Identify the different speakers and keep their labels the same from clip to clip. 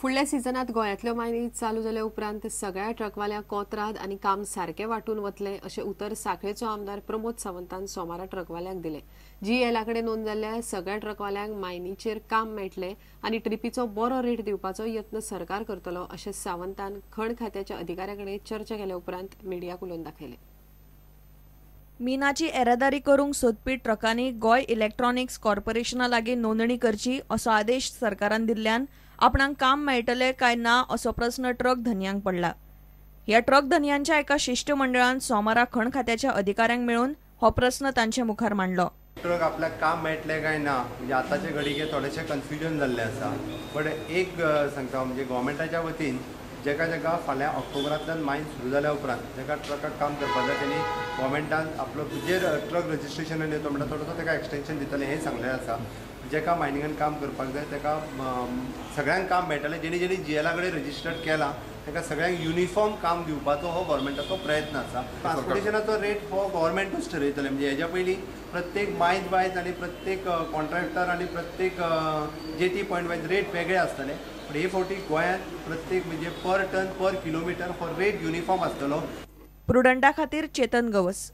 Speaker 1: फुडल्या सिजनात गोंयांतल्यो मायनी चालू जाल्या उपरांत सगळ्या ट्रकवाल्यांक कोंत्राद आनी काम सारकें वांटून वतलें अशें उतर सांखळेचो आमदार प्रमोद सावंतान सोमारा ट्रकवाल्यांक दिलें. जीएला कडेन नोंद जाल्ल्या सगळ्या ट्रकवाल्यांक मायनीचेर काम मेळटलें आनी ट्रिपीचो बरो रेट दिवपाचो यत्न सरकार करतलो अशें सावंतान खण खात्याच्या अधिकाऱ्यां कडेन चर्चा केल्या उपरांत मिडियाक उलोवन दाखयलें.
Speaker 2: मिनाची येरादारी करूंक सोदपी ट्रकांनी गोंय इलेक्ट्रॉनिक्स कॉर्पोरेशना लागीं नोंदणी करची असो आदेश सरकारान दिल्ल्यान आपणाक काम मेळटलें काय ना असो प्रस्न ट्रक धनयांक पडला. ह्या ट्रक धनयांच्या एका शिश्टमंडळान सोमारा खण खात्याच्या अधिकाऱ्यांक मेळून हो प्रस्न तांचे मुखार मांडलो.
Speaker 3: ट्रक आपल्याक काम मेळटलें काय ना म्हणजे आतांचे घडीके थोडेशें कन्फ्युजन जाल्लें आसा. बट एक सांगता म्हणजे गोवोरमेंटाच्या वतीन जेका जेका फाल्यां ऑक्टोबरांतल्यान मायन सुरू जाल्या उपरांत जेका ट्रकाक काम करपाक जाय तेणी गोवोरमेंटान आपलो जेर ट्रक रजिस्ट्रेशनान येतो म्हणटा थोडोसो तेका एक्सटेंशन दितलें हें सांगलें आसा. जेका मायनिंगान काम करपाक जाय तेका सगळ्यांक काम मेळटलें. जेणी जेणी जीएला कडेन रजिस्टर्ड केलां तेका सगळ्यांक युनिफॉर्म काम दिवपाचो हो गोवोरमेंटाचो प्रयत्न आसा. ट्रान्सपोर्टेशनाचो रेट हो गोवोरमेंटूच ठरयतलें. म्हणजे हेज्या पयलीं प्रत्येक मायज वायज आनी प्रत्येक कॉन्ट्रॅक्टर आनी प्रत्येक जेटी पॉयंट वायज रेट वेगळे आसतले. पण हे फावटी गोंयांत प्रत्येक म्हणजे पर टन पर किलोमिटर हो रेट युनिफॉर्म आसतलो.
Speaker 2: प्रुडंटा खातीर चेतन गवस.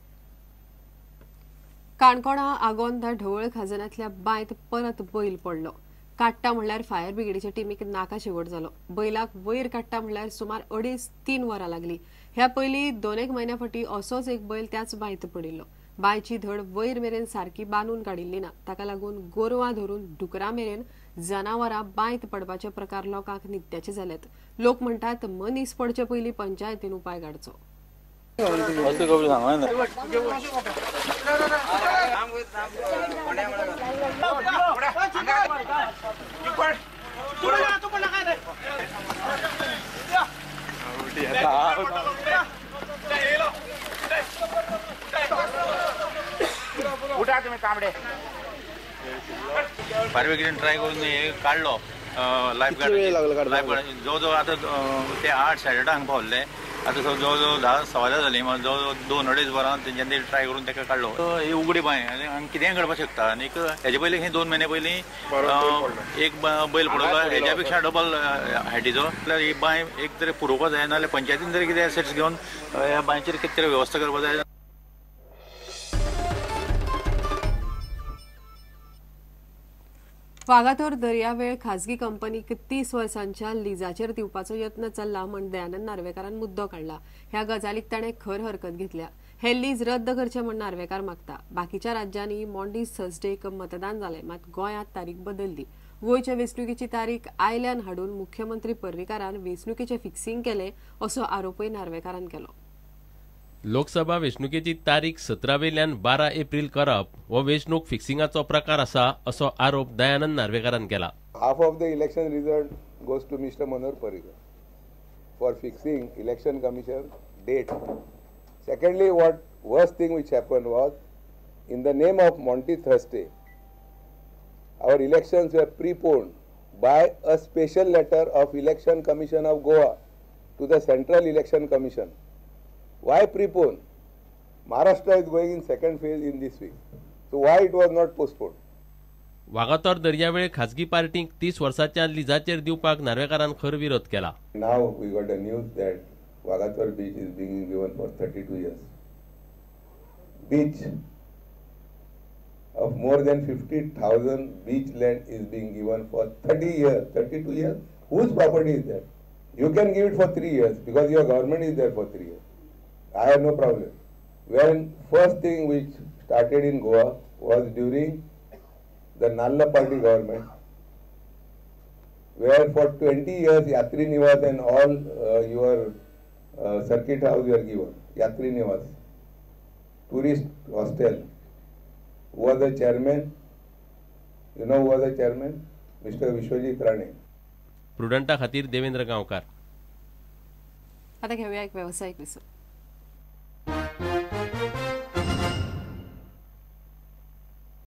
Speaker 1: काणकोणा आगोंदा ढवळ खाजनांतल्या बांयत परत बैल पडलो. काडटा म्हणल्यार फायर ब्रिगेडीच्या टिमीक नाका शेवट जालो. बैलाक वयर काडटा म्हणल्यार सुमार 2.5-3 वरां लागली. ह्या पयलीं 2-1 म्हयन्या फाटीं असोच एक बैल त्याच बांयत पडिल्लो. बांयची धड वयर मेरेन सारकी बांदून काडिल्ली ना. ताका लागून गोरवां धरून डुकरां मेरेन जनावरां बांयत पडपाचे प्रकार लोकांक नित्याचे जाल्यात. लोक म्हणटात मनीस पडचे पयलीं पंचायतीन उपाय काडचो.
Speaker 4: फायर ब्रिगेडीन ट्राय करून हे काडलो लायफ गार्ड. लायफ गार्ड जवळ जवळ आतां ते 8 साडे 8 पावल्ले. आतां जवळ जवळ 10 सव्वा 10 जालीं. जवळ जवळ 2-2.5 वरां तेंच्यांनी ट्राय करून ताका काडलो. ही उगडी बांय आनी कितेंय घडपाक शकता. आनीक हेजे पयलीं हे 2 म्हयने पयलीं एक बैल पडलो हेज्या पेक्षा डबल हायटीचो. जाल्यार ही बांय एक तरी पुरोवपाक जाय, नाजाल्यार पंचायतीन तरी कितें एसेट्स घेवन ह्या बांयचेर कितें तरी वेवस्था करपाक जाय.
Speaker 1: वागातोर दर्यावेळ खाजगी कंपनीक 30 वर्सांच्या लिजाचेर दिवपाचो यत्न चल्ला म्हण दयानंद नार्वेकारान मुद्दो काडला. ह्या गजालीक ताणें खर हरकत घेतल्या. हे लीज रद्द करचें म्हण नार्वेकार मागता. बाकीच्या राज्यांनी मॉन्डी थर्सडेक मतदान जालें, मात गोंयांत तारीख बदलली. गोंयच्या वेंचणुकेची तारीख आयल्यान हाडून मुख्यमंत्री पर्रीकारान वेंचणुकेचें फिक्सिंग केलें असो आरोपय नार्वेकारान केलो.
Speaker 5: लोकसभा वेंचणुकेची तारीख 17 वेल्यान 12 एप्रिल करप हो वेंचणूक फिक्सिंगाचो प्रकार आसा असो आरोप दयानंद नार्वेकारान केला.
Speaker 6: Half of the election result goes to Mr. Manohar Parrikar for fixing election commission date. Secondly, what worst thing which happened was in the name of Monty Thursday, our elections were preponed by a special letter of Election Commission of Goa to the Central Election Commission. Why prepone? Maharashtra is going in second phase in this week. So why it was not postponed?
Speaker 5: Vagator दर्यावेळ खाजगी पार्टींक 30 वर्सांच्या लिजाचेर दिवपाक नार्वेकारान खर विरोध केला.
Speaker 6: Now we got a news that Vagator beach is being given for 32 years. Beach of more than 50,000 beach land is being given for 30 years, 32 years. Whose property is that? You can give it for 3 years because your government is there for 3 years. I have no problem. When first thing which started in Goa was during the Nalla Party government, where for 20 years Yatri Nivas and all your circuit house were given. Yatri Nivas, tourist hostel. Who was the chairman? You know who was the chairman? Mr. Vishwajit Rane.
Speaker 5: प्रुडंटा खातीर देवेंद्र गांवकार.
Speaker 1: आता घेऊया एक व्यावसायिक विसव.